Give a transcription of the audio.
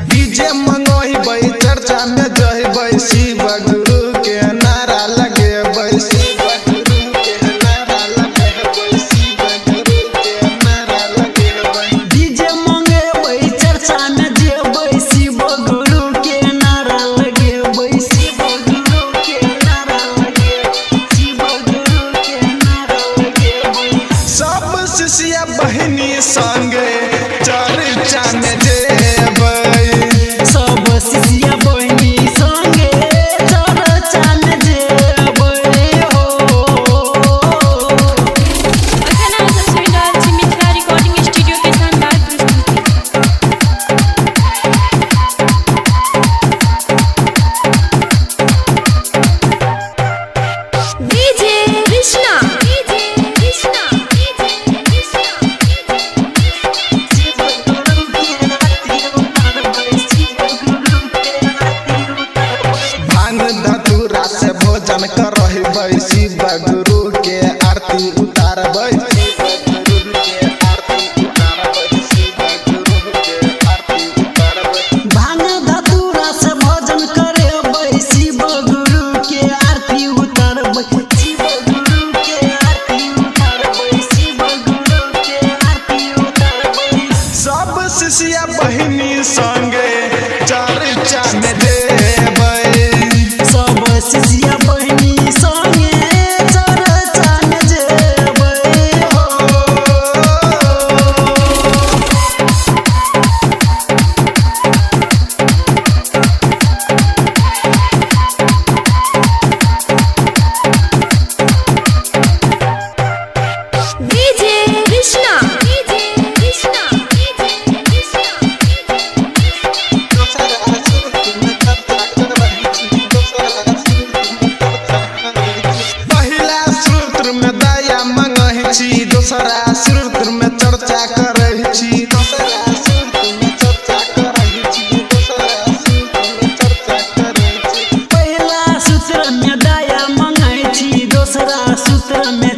DJ मंगोइबै चर्चा में जइबै शिव गुरु के नारा लगेबै शिव गुरु के नारा लगेबै शिव गुरु के नारा लगेबै। डीजे मंगेबै चर्चा में जेबै शिव गुरु के नारा लगेबै शिव गुरु के नारा लगेबै शिव गुरु के नारा लगेबै। सब शिष्य बहिनी संगे चर्चा में जेबै। सब शिष्य बहिनी संगे चर्चा में जेबै हो। अखन अहाँ सब सुनि रहल छी मिथिला रिकॉर्डिंग स्टूडियो के शानदार प्रस्तुति। DJ Krishna DJ Krishna DJ Krishna Shiv गुरु के आरती उतारबै शिव गुरु के आरती उतारबै। भांग धतूरा से भोजन करबै शिव गुरु के आरती उतारबै शिव गुरु के आरती उतारबै शिव गुरु के आरती उतारबै। भांग धतूरा से भोजन करेबै शिव गुरु के आरती उतारबै शिव गुरु के आरती उतारबै शिव गुरु के आरती उतारबै। सब शिष्य बहिनी संगे चर्चा में जेबै। सब शिष्य बहिनी संगे चर्चा में जेबै हो। DJ Krishna DJ Krishna DJ Krishna पहिला सूत्र में दया मंगै छी दोसरा सूत्र में चर्चा करै छी दोसरा सूत्र में चर्चा करै छी दोसरा सूत्र में चर्चा करै छी। पहिला सूत्र में दया मंगै छी दोसरा सूत्र में